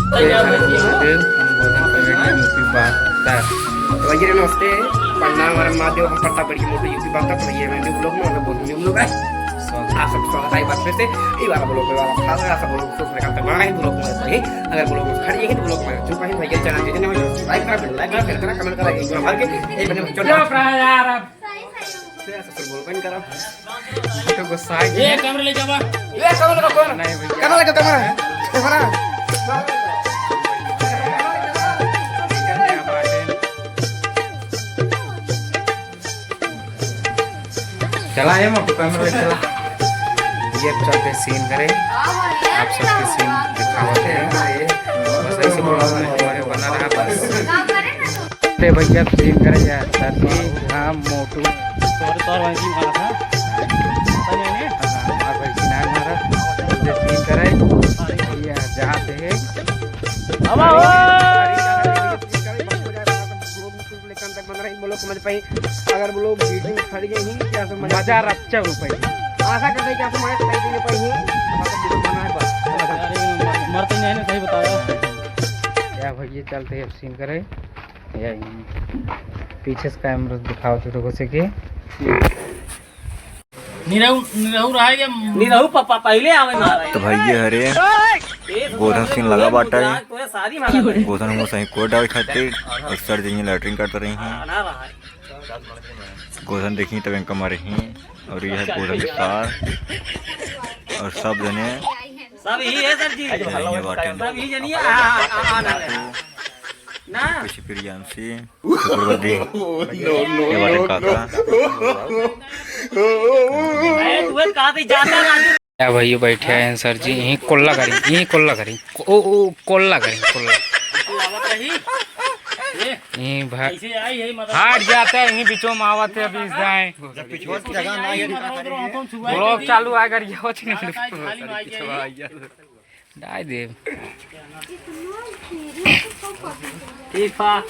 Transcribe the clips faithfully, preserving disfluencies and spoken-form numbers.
जय हर महादेव, हम गोधन comedy यूपी बहत्तर। तो भैया नमस्ते, प्रणाम हर महादेव, हम प्रताप गढ़ की मोटू यूपी बहत्तर। तो भैया मैं भी vlog में, मतलब, बहुत न्यू vlog है। स्वागत। आप सब स्वागत है एक बार फिर से। ये वाला vlog में वाला खास है, आप सब vlog को देखा तक बनाए vlog में सही। अगर vlog में खड़ी है तो vlog में चुप है, भैया channel के जने subscribe करा, bell icon, share करा, comment करा, एक बार मार के, एक बने चल। चुप रहा यार अब। ससुर बोल बंद करा। तो गुस्सा आ गया। ए, camera ले जावा। ए, camera लगा, camera। नहीं भैया। Camera लगा, camera। Camera। चला, ए, मोटू camera ले चला। ये अब चलते scene करे। आप सबके scene दिखावत है। बस ऐसे vlog में हमारे बना रहा बस। ते भैया scene करे जा, सर जी, हम मोटू। तोर, तोर भाई की मारा था। पता नहीं है? हाँ, हमार भाई की नाम मारा। ये scene करे। ये जाते हैं। अब आओ। लेकिन तक बन रही, बोलो समझ पाई। अगर बोलो video खड़ी गई नहीं, क्या समझ मजा रच्चा हो पाई। आशा करते हैं कि आप हमारे पाई नहीं पाई नहीं। हमारा video बना है बस। अरे, मर, मर तो नहीं है ना, सही बताओ। या भैया चलते हैं अब scene करे। या पीछे से camera दिखाओ तो देखो से कि निरहू, निरहू रहा है या निरहू पापा पहले आवे मारा है। तो भाई ये हरे ए, गोधन scene लगा बाटा है। तोरे शादी में लगा है। गोधन हम सही कोट डाल खातिर और सर जी latrine करते रही हैं। ना रहा है। गोधन देखी तब इनका मारे हैं और यह गोधन के सार और सब जने सब ही है सर जी। यही बाटे। सब ही जनी है। हाँ, हाँ, हाँ, हाँ, ना, ना। ना। कुछ प्रियांशी, चक्रवर्ती, ये बाटे काका। अरे, तू कहा थे जाता राजू। या भैया बैठे हैं सर जी, यहीं कोल्ला करी, यहीं कोल्ला करी, को-, ओ, ओ, कोल्ला करी, कोल्ला। आवत रही। ए, यहीं भा-, कैसे आई है मतलब? हाट जाता है, यहीं बीचों में आवत है, अभी इस दाएं। जब पिछुआ की जगह ना ये vlog चालू आएगा, ये हो चुके हैं। खाली में आई है। डाल दे। ठीक बा।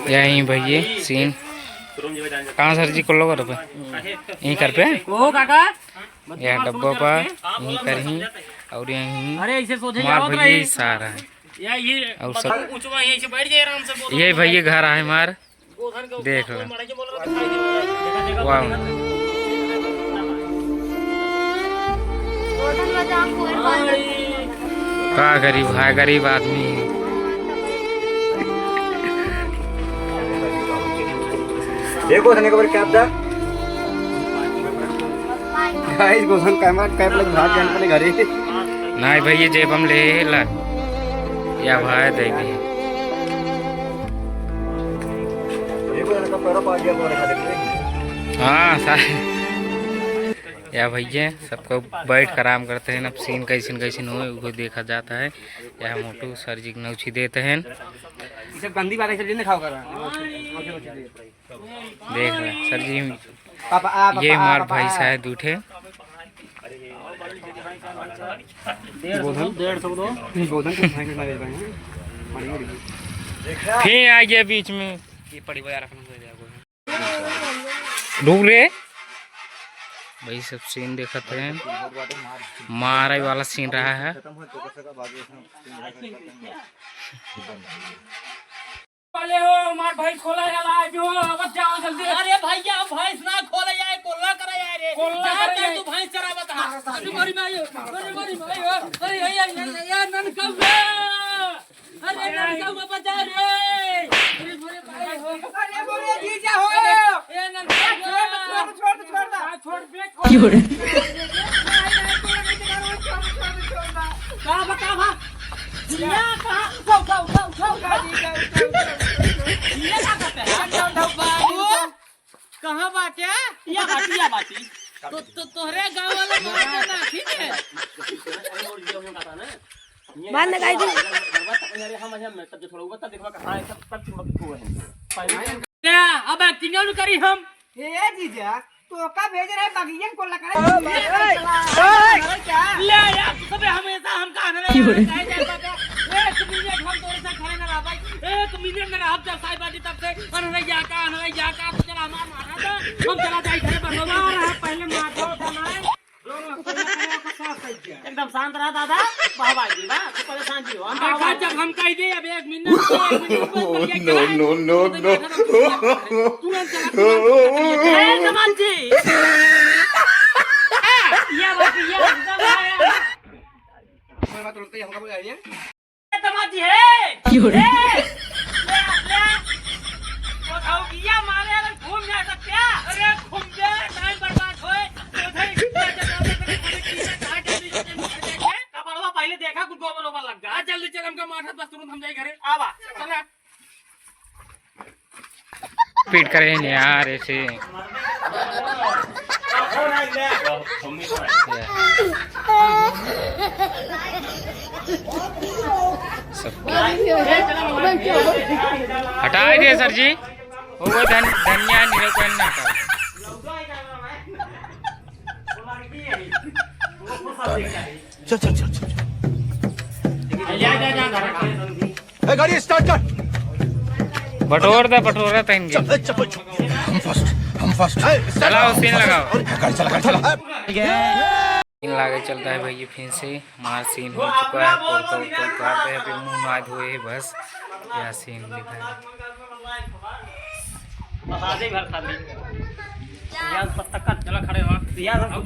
यहीं भैया scene। कहाँ सर जी को लोग पे? यहीं कर पे? ओ काका। यह डब्बा पर यहीं कर ही और यहीं अरे, ऐसे सोझे हमार जावत भैया रही। ही सारा है। या ये और सब ऊंचवा यहीं से बैठ जाए आराम से, बोल ये रहा भैया है। घर आए हमार। देख लो। वाह। का गरीब है, गरीब आदमी। देखो, धने के ऊपर क्या था? Guys, गोधन camera cap लेके भाग गए अपने घरे। नहीं भैया, जेब हम ले ला। या भाई, दे दी। हाँ, सा-, या भैया, सबको बैठ कर आराम करते हैं। अब scene कैसन कैसन हुए, वो देखा जाता है। या मोटू सर जी के नौछी देते हैं। ये सब गंदी बात है, सब जिन्हें खाओ कर। देख रहे हैं, सर जी, पापा, आ, पापा, ये आ, हमार पापा, भाई आ। साहब उठे। डेढ़ सौ दो, डेढ़ सौ दो। गोधन के भाई के मारे भाई हैं। फिर आ गया बीच में। ये पड़ी हुआ यार, अपन को दे दे गोधन। रुक रे। भाई सब scene देखत हैं। मारे वाला scene रहा है। वाले हो, हमार भैंस खोला जाला, जो अब जाओ जल्दी। अरे भैया, भैंस ना खोले जाए, कोल्ला करे जाए रे। कोल्ला जा, करे जा, जाए। तू भैंस चरावत हा। अरे मोरी माई, अरे मोरी माई, अरे, अरे, अरे, अरे, अरे, ननकौआ। अरे ननकौआ बचा रे। अरे मोरे भाई हो। अरे मोरे जीजा हो। ए ननकौआ। छोड़, छोड़, छोड़, छोड़, छोड़। छोड़ दे। क्यों रे? का बा, का बा? जिया कहाँ? उठाओ, उठाओ, उठाओ, उठाओ। जिया का करते हैं? बाबू, कहाँ बाटे? या बाटी, या बाटी। तो, तो तोहरे गाँव वाला बाटे ना, ठीक है? बंद कर दी। हम, हम, तब जो छोड़ूंगा, तब देखबा कहाँ है, तब, तब चुम्बक छुए हैं। क्या? अब acting क्यों करी हम? ए जीजा, तो का भेज रहे बगियन को लकड़ा? ओ भाई, ए, ए, ए। अरे क्या? ले यार, तू सबे हमेशा हमका अनरे क्यों रे? यार, जाए, जाए, जाए, जाए। एक मिनट हम तोरे साथ खड़े ना रह भाई। एक मिनट ना रह, जब साई बाटी तब से अनरे या का, अनरे या का, तू चला हमार मारा था। हम चला जाए घरे पर, मार रहा, पहले मार दो, उठा मारे। एकदम शांत रहा दादा, बहवा जी बा, तू परेशान जी हो, हम बहवा जी। जब हम कह दे, अब एक मिनट, एक मिनट रुको, एक मिनट रुको, no, no, no, no। तुरंत चला, तुरंत चला। ए, दमाद जी। ये बात, ये एकदम है। कोई बात नहीं, हमका बुझाइए। ए, दमाद जी, हे। क्यों रे? ए, ले, ले। तो खाओ, किया मारे, अगर घूम जा सकते हैं। अरे, घूम जा, टाइम बर्बाद होए। कपड़वा पहले देखा, कुछ गोबर ओबर लग गया। आ, जल्दी चल, हमका माठत बस तुरंत हम जाई घरे। आवा, चला। पीट करे हैं यार ऐसे। सब हटाए दिए सर जी। वो, वो धन-, धनिया नहीं है, कोई ना हटाओ। चल, चल, चल, चल। ए, गाड़ी स्टार्ट कर। बटोर दे, बटोर दे तैन के। चल, ए, चल, चल। हम फर्स्ट, हम फर्स्ट। ए, स्टार्ट। चलाओ, सीन लगाओ। गाड़ी चला, गाड़ी चला। सीन लागे चलता है भैया, फिर से मार सीन हो चुका है, कुर्ता उर्ता उतार दे, अभी मुंह नहा धोए है बस, यह सीन दिखाए। बता दे घर खाली। यार, पत्ता काट। चला, खड़े रहो। यार, हम